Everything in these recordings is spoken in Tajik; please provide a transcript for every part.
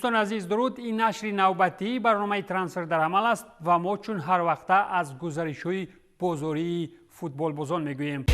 Дӯстони азиз, дуруд. Ин нашри навбатии барномаи «Трансфер дар амал» аст ва мо чун ҳар вақта аз гузаришҳои бозории футболбозон мегӯем.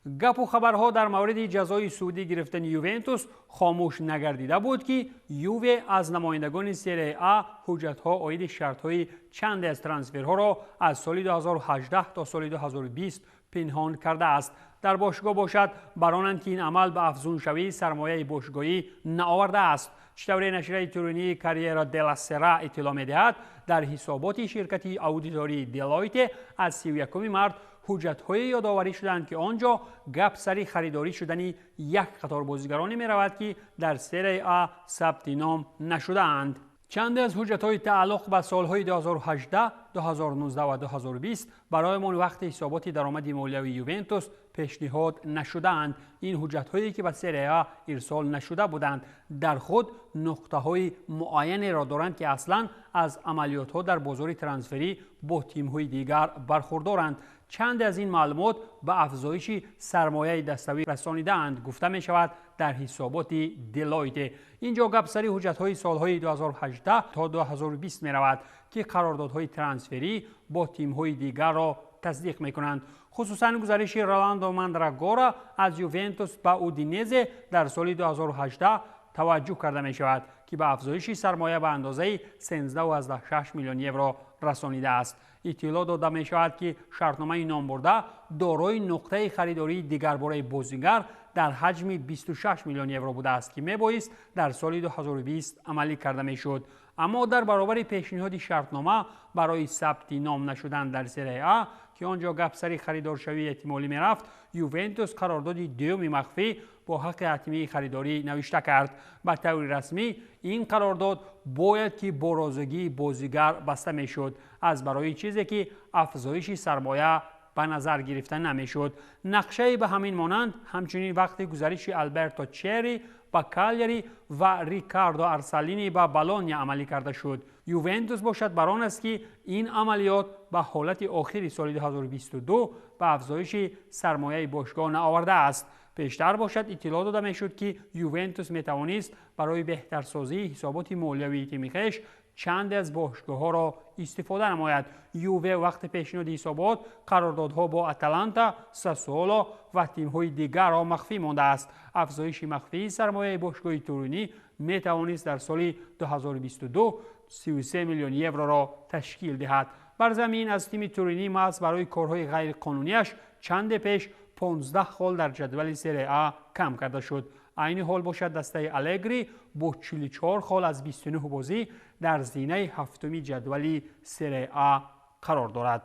Гапу хабарҳо дар мавриди ҷазои судӣ гирифтани «Ювентус» хомӯш нагардида буд, ки «Юве» аз намояндагони Серия А ҳуҷҷатҳо оиди шартҳои чанде аз трансферҳоро аз соли 2018 то соли 2020 пинҳон кардааст. Дар бошгоҳ бошад, баронанд, ки ин амал ба афзуншавии сармояи бошгоҳӣ наовардааст. Чӣ тавре нашрияи туринии «Корриере делла Сера» иттилоъ медиҳад, дар ҳисоботи ширкати аудитории «Делойте» аз 31 март ҳуҷҷатҳое ёдоварӣ шуданд, ки он ҷо гап сари харидорӣ шудани як қатор бозигароне меравад, ки дар Серияи А сабти ном нашудаанд. Чанде аз ҳуҷҷатҳои тааллуқ ба солҳои 2018, 2019 ва 2020 бароямон вақти ҳисоботи даромади молиявии «Ювентус» пешниҳод нашудаанд. Ин ҳуҷҷатҳое, ки ба Серия А ирсол нашуда буданд, дар худ нуқтаҳои муайянеро доранд, ки аслан аз амалиётҳо дар бозори трансферӣ бо тимҳои дигар бархурдоранд. Чанде аз ин маълумот ба афзоиши сармояи даставӣ расонидаанд, гуфта мешавад дар ҳисоботи «Делойте». Ин ҷо гап сари ҳуҷҷатҳои солҳои 2018 то 2020 меравад, ки қарордодҳои трансферӣ бо тимҳои дигарро тасдиқ мекунанд. Хусусан гузариши Роландо Мандрагора аз «Ювентус» ба «Удинезе» дар соли 2018 таваҷҷӯҳ карда мешавад, ки ба афзоиши сармоя ба андозаи 13,6 миллион евро расонидааст. Иттилоъ дода мешавад, ки шартномаи номбурда дорои нуқтаи харидории дигарбораи бозигар дар ҳаҷми 26 миллион евро будааст, ки мебоист дар соли 2020 амалӣ карда мешуд. Аммо дар баробари пешниҳоди шартнома барои сабти ном нашудан дар Серияи А, ки он ҷо гап сари харидоршавии эҳтимолӣ мерафт, «Ювентус» қарордоди дуюми махфӣ бо ҳаққи ҳатмии харидорӣ навишта кард. Ба таври расмӣ ин қарордод бояд ки бо розигии бозигар баста мешуд, аз барои чизе ки афзоиши сармоя ба назар гирифта намешуд. Нақшаи ба ҳамин монанд ҳамчунин вақти гузариши Алберто Чери ба «Калияри» ва Риккардо Орсолини ба «Болония» амалӣ карда шуд. «Ювентус» бошад, бар он аст, ки ин амалиёт ба ҳолати охири соли 2022 ба афзоиши сармояи бошгоҳ наовардааст. Пештар бошад, иттилоъ дода мешуд, ки «Ювентус» метавонист барои беҳтарсозии ҳисоботи молиявии тими хеш чанде аз бошгоҳҳоро истифода намояд. «Юве» вақти пешниҳоди ҳисобот қарордодҳо бо «Аталанта», «Сасуоло» ва тимҳои дигарро махфӣ мондааст. Афзоиши махфии сармояи бошгоҳи туринӣ метавонист дар соли 2022 33 миллион евроро ташкил диҳад. Бар замин аз тими туринӣ маҳз барои корҳои ғайриқонунияш чанде пеш 15 хол дар ҷадвали Серия А кам карда шуд. Айни ҳол бошад, дастаи Алегри бо 44 хол аз 29 бозӣ дар зинаи ҳафтуми ҷадвали Серия А қарор дорад.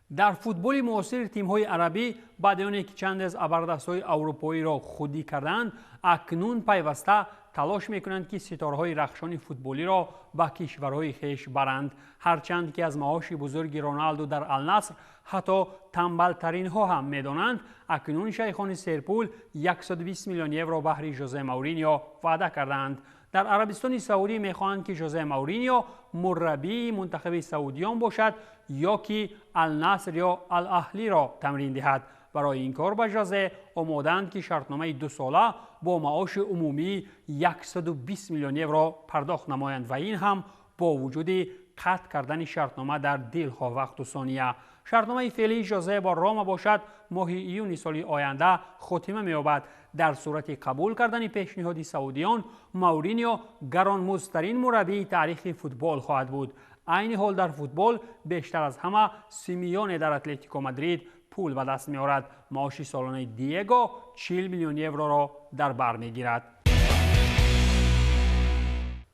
Дар футболи муосир тимҳои арабӣ баъди оне ки чанде аз абардастҳои аврупоиро худӣ карданд, акнун пайваста талош мекунанд, ки ситораҳои рахшони футболиро ба кишварҳои хеш баранд. Ҳарчанд ки аз маоши бузурги Роналду дар «Алнаср» ҳатто тамбалтаринҳо ҳам медонанд, акнун шайхони серпул 120 миллион евро баҳри Жозе Мауриньо ваъда кардаанд. Дар Арабистони Саудӣ мехоҳанд, ки Жозе Мауриньо мураббии мунтахаби саудиён бошад ё ки «Алнаср» ё «Алаҳлиро» тамрин диҳад. Барои ин кор ба Жозе омодаанд, ки шартномаи дусола бо маоши умумии 120 миллион евро пардохт намоянд, ва ин ҳам бо вуҷуди қатъ кардани шартнома дар дилхоҳ вақту сония. Шартномаи феълии Жозе бо «Рома» бошад, моҳи июни соли оянда хотима меёбад. Дар сурати қабул кардани пешниҳоди саудиён, Мауриньо гаронмуздтарин мураббии таърихи футбол хоҳад буд. Айни ҳол дар футбол бештар аз ҳама Симеоне дар «Атлетико Мадрид» пул ба даст меорад. Маоши солонаи Диего 40 миллион евроро дар бар мегирад.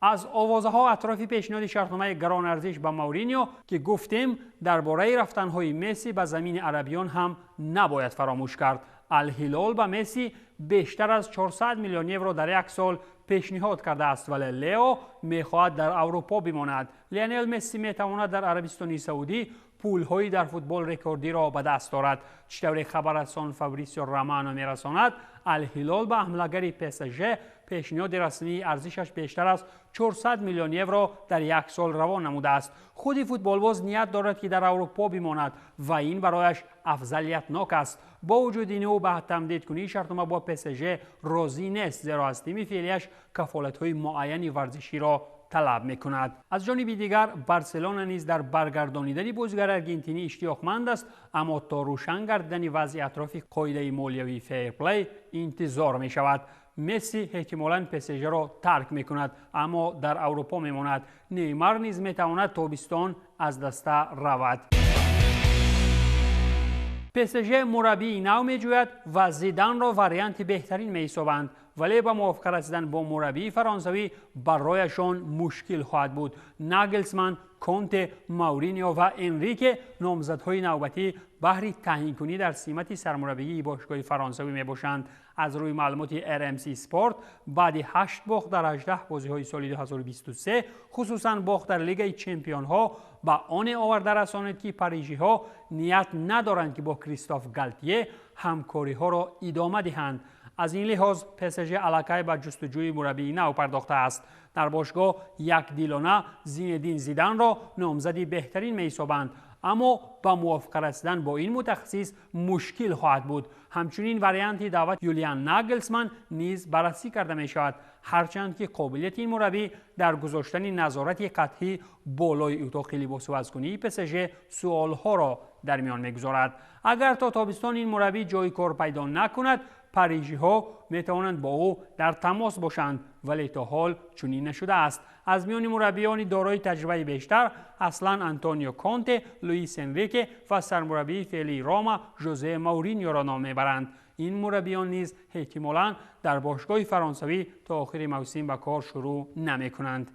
Аз овозаҳо атрофи пешниҳоди шартномаи гаронарзиш ба Мауриньо ки гуфтем, дар бораи рафтанҳои Месси ба замини арабиён ҳам набояд фаромӯш кард. «Алҳилол» ба Месси бештар аз 400 миллион евро дар як сол пешниҳод кардааст, вале Лео мехоҳад дар Аврупо бимонад. Лионел Месси метавонад дар Арабистони Саудӣ пулҳои дар футбол рекордиро ба даст дорад. Чӣ тавре хабаррасон Фабрисио Романо мерасонад, «Алҳилол» ба ҳамлагари ПСЖ пешниҳоди расмии арзишаш бештар аз 400 миллион евро дар як сол равон намудааст. Худи футболбоз ният дорад, ки дар Аврупо бимонад, ва ин барояш Афзалиятнок аст. Бо вуҷуди ин, ӯ ба тамдидкунии шартнома бо ПСЖ розӣ нест, зеро аз тими феълияш кафолатҳои муайяни варзиширо талаб мекунад. Аз ҷониби дигар, Барселона низ дар баргардонидани бозигари аргентинӣ иштиёқманд аст, аммо то рӯшан гардидани вазъи атрофи қоидаи молиявии фейрплей интизор мешавад. Месси эҳтимолан ПСЖ-ро тарк мекунад, аммо дар Аврупо мемонад. Неймар низ метавонад тобистон аз даста равад. ПСЖ мураббии нав меҷӯяд ва Зиданро варианти беҳтарин меҳисобанд, вале ба мувофиқа расидан бо мураббии фаронсавӣ барояшон мушкил хоҳад буд. Нагелсман, Конте, Мауриньо ва Энрике номзадҳои навбатӣ баҳри таъйинкунӣ дар симати сармураббии бошгоҳи фаронсавӣ мебошанд. Аз рӯи маълумоти RMC Sport, баъди 8 бохт дар 18 бозиҳои соли 2023, хусусан бохт дар Лигаи чемпионҳо, ба оне оварда расонид, ки парижиҳо ният надоранд, ки бо Кристоф Галтье ҳамкориҳоро идома диҳанд. Аз ин лиҳоз ПСЖ аллакай ба ҷустуҷӯи мураббии нав пардохтааст. Дар бошгоҳ якдилона Зинедин Зиданро номзади беҳтарин меҳисобанд, аммо ба мувофиқа расидан бо ин мутахассис мушкил хоҳад буд. Ҳамчунин варианти даъват Юлиан Нагелсман низ баррасӣ карда мешавад, ҳарчанд ки қобилияти ин мураббӣ дар гузоштани назорати қатъӣ болои утоқи либосивазкунии ПСЖ суолҳоро дар миён мегузорад. Агар то тобистон ин мураббӣ ҷои кор пайдо накунад, парижиҳо метавонанд бо ӯ дар тамос бошанд, вале то ҳол чунин нашудааст. Аз миёни мураббиёни дорои таҷрибаи бештар аслан Антонио Конте, Луис Энрике ва сармураббии феълии Рома Жозе Мауриньоро ном мебаранд. Ин мураббиён низ эҳтимолан дар бошгоҳи фаронсавӣ то охири мавсим ба кор шурӯъ намекунанд.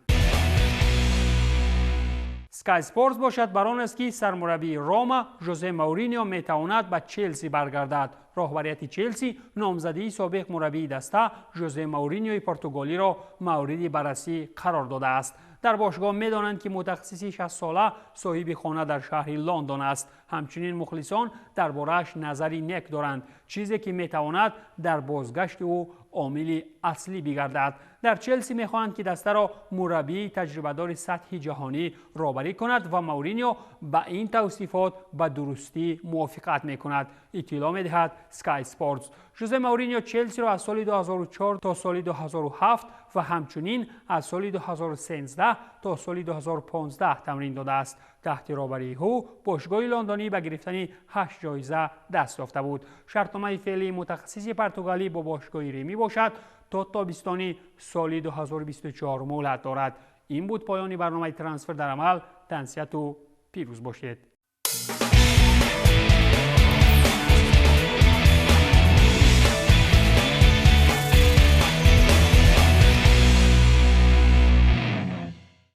Sky Sports бошад бар он аст, ки сармураббии Рома Жозе Мауриньо метавонад ба Челси баргардад. Роҳбарияти Челси номзадии собиқ мураббии даста Жозе Мауриньои португолиро мавриди баррасӣ қарор додааст. Дар бошгоҳ медонанд, ки мутахассиси 60-сола соҳиби хона дар шаҳри Лондон аст. Ҳамчунин мухлисон дар борааш назари нек доранд, чизе ки метавонад дар бозгашти ӯ омили аслӣ бигардад. Дар Челси мехоҳанд, ки дастаро мураббии таҷрибадори сатҳи ҷаҳонӣ роҳбарӣ кунад ва Мауриньо ба ин тавсифот ба дурустӣ мувофиқат мекунад, иттилоъ медиҳад Sky Sports. Жозе Мауриньо Челсиро аз соли 2004 то соли 2007 ва ҳамчунин аз соли 2013 то соли 2015 тамрин додааст. Таҳти роҳбарии ӯ бошгоҳи лондонӣ ба гирифтани 8 ҷоиза даст ёфта буд. Шартномаи феълии мутахассиси португалӣ бо бошгоҳи римӣ бошад то тобистони соли 2024 муҳлат дорад. Ин буд поёни барномаи «Трансфер дар амал». Тансиҳату пирӯз бошед.